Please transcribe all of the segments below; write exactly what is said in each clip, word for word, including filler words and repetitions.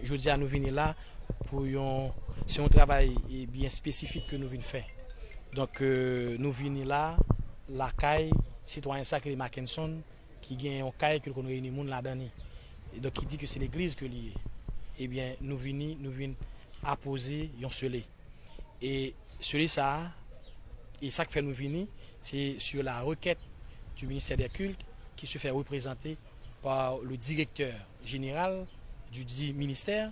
Jodi a nou vini la pou yon, se yon travay, e, byen espesifik ke nou vin fè. Donk, e, nou vini la lakay sitwayen sa ki rele Mackenson, ki gen yon kay ke l konn reyini moun ladan li. E donk, ki di ke se legliz ke li ye. Ebyen, nou vini, nou vin apoze yon sele. E sele sa a, e sa k fè nou vini, se sur la requête du ministère des Cultes, qui se fait représenter par le directeur général du dit ministère.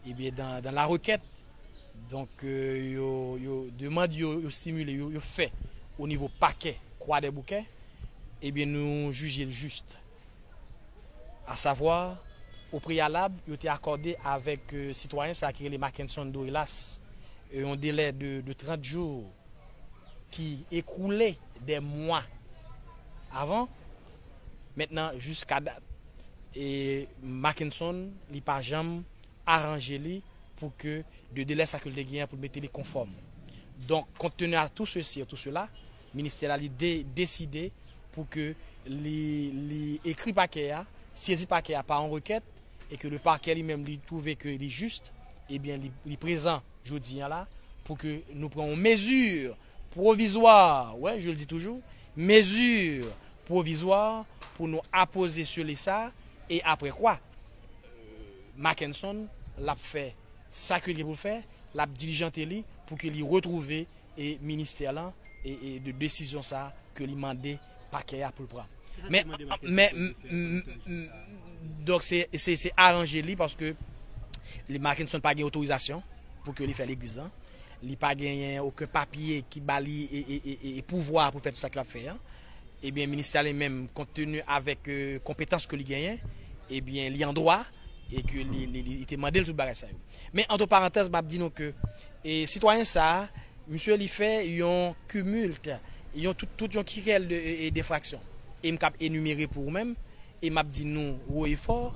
Ebyen, dans, dans la requête, donk, e, yo, yo, demann yo, yo stimile, yo, yo fè o nivo pakè Kwadèboukè, ebyen, nou jije l jis. Asavwa, o preyalab, yo te akòde avèk, e, sitwayen sa ki rele Mackenson Dorelas, e, yon delè de, de trant jou ki ekoule dè mwa avan. Mentnan, jiska dat, e, Mackenson, li pa janm aranje li pou ke de delè sa ke l te genyen pou l mete li konfòm. Donk, compte tenu à tout ceci et tout cela, ministè la, li de, deside pou ke li, li ekri pakè a, sezi pakè a pa yon rekèt, e ke le pakè li menm, li twouve ke li jis, ebyen, li, li prezan jodi a la pou ke nou pran yon mezi pwovizwa, ouais, je le dis toujours, mezi pwovizwa pou nou apoze sele sa, e apre kwa, Mackenson, l ap fè sa ke li gen pou l fè, l ap dilijante li pou ke li retwouve e ministè lan e, e de desizyon sa ke li mande pakè a pou l pran. Men, men, m- m- m- donk se, se, se aranje li paske li, Mackenson pa gen otorizasyon pou ke li fè legliz lan. Li pa genyen okenn papye ki ba li e, e, e, e, e pouvwa pou l fè tout sa ke l ap fè an. Ebyen, ministè a li menm, compte tenu avèk, e, konpetans ke li genyen, ebyen, li an dwa e ke li, li, li, li te mande l tout bagay sa yo. Men, antre parantèz, m ap di nou ke, e, sitwayen sa a, misye li fè yon cumul, yon tout, tout yon kirèl de, e, e, enfraksyon. E m k ap enimere pou ou menm, e m ap di nou wo e fò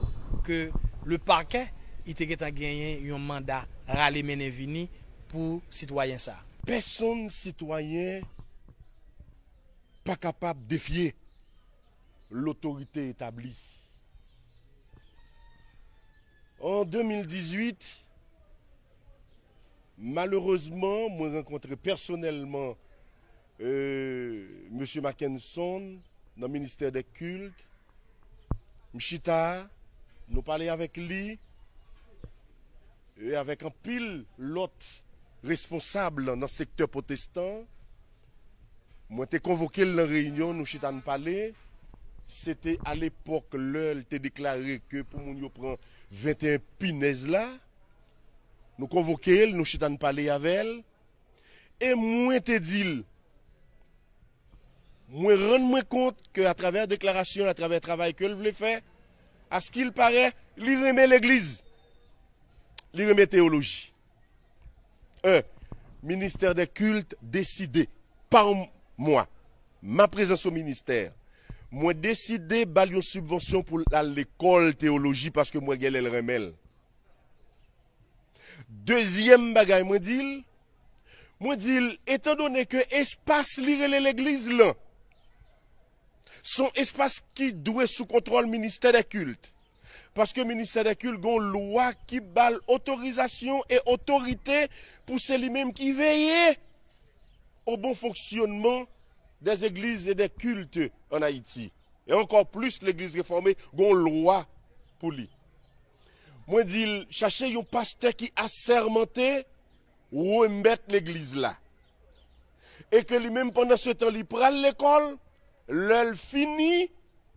ke le pakè, li te gentan genyen yon manda rale mennen vini pou sitwayen sa a. Pèsonn sitwayen pa kapab defye lotorite etabli. An de mil dizuit, malerezman, mwen rankontre pèsonèlman, e, mesye Mackenson nan ministè dè kilt. M chita, nou pale avèk li, e avèk anpil lòt responsab nan sektè pwotestan. Mwen te konvoke l nan reyinyon, nou chita n pale. Se te alepòk lè l te deklare ke pou moun yo pran venteyen pinèz la. Nou konvoke l, nou chita n pale avè l. E mwen te di l, mwen rann mwen kont ke atravè deklarasyon l, atravè travay ke l vle fè, askilparè, li renmen legliz. Li renmen teyoloji. En, ministè dè kilt deside, pa mwa, ma prezans o ministè, mwen deside ba l yon sibvansyon pou l al lekòl teyoloji paske mwen gen lè l renmen l. Dezyèm bagay mwen di l, mwen di l, etandone ke espas li rele legliz lan, se yon espas ki dwe sou kontwòl ministè dè kilt. Paske ministè dè kilt gen yon lwa ki ba l otorizasyon e otorite pou se li menm ki veye o bon fonksyonman dè zegliz e dè kilt ann Ayiti. E ankò plis legliz refòme gen yon lwa pou li. Mwen di l, chache yon pastè ki asèmante remèt legliz la. E ke li menm, pandan se tan, li pral lekòl, lè l fini,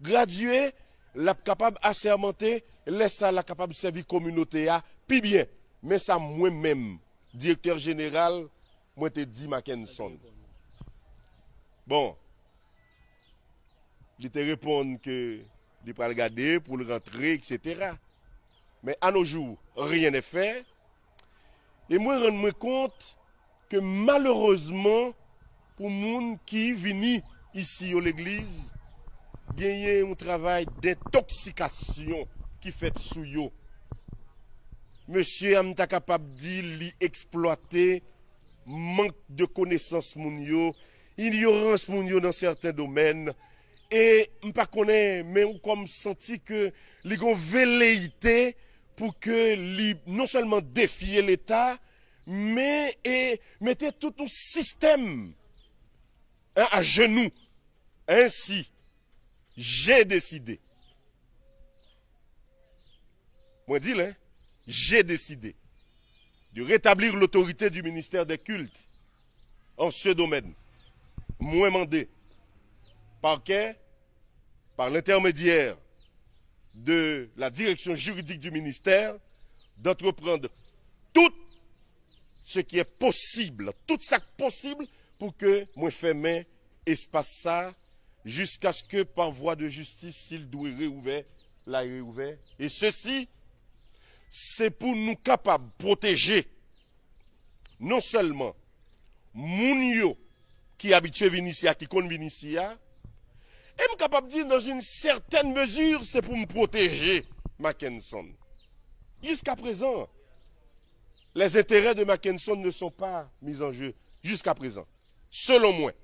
gradye, l ap kapab asèmante, lè sa a, l a kapab sèvi kominote a pi byen. Men sa mwen menm, direktè jeneral, mwen te di Mackenson. Bon, li te reponn ke li pral gade pou l rantre, etsetera. Men à nos jours, rien n'est fait. E mwen rann mwen kont ke malerezman, pou moun ki vini isi yo legliz, genyen yon travay dentoksikasyon ki fèt sou yo. Mesye a, m ta kapab di, li eksplwate mank de konesans moun yo, inyorans moun yo nan sèten domèn. E m pa konnen, men ou kòm santi ke li gon veleyite pou ke li non sèlman defye Leta, men e mete tout yon sistèm, hein, à genoux. Ainsi, j'ai décidé, mwen di l, hein, j'ai décidé de rétablir l'autorité du ministère des cultes en ce domaine. Mwen mande parquet, par l'intermédiaire de la direction juridique du ministère, d'entreprendre tout ce qui est possible, tout sa k posib pou ke mwen fèmen espas sa, jiskaske pa vwa de jistis, si l dwe reouvè, l a reouvè. E sesi, se pou nou kapab pwoteje non sèlman moun yo ki abitye vin isi a, ki konn vin isi a, e m kapab di, dans une certaine mesure, se pou m pwoteje Mackenson. Jiska prezan, les intérêts de Mackenson ne sont pas mis en jeu. Jiska prezan, selon mwen.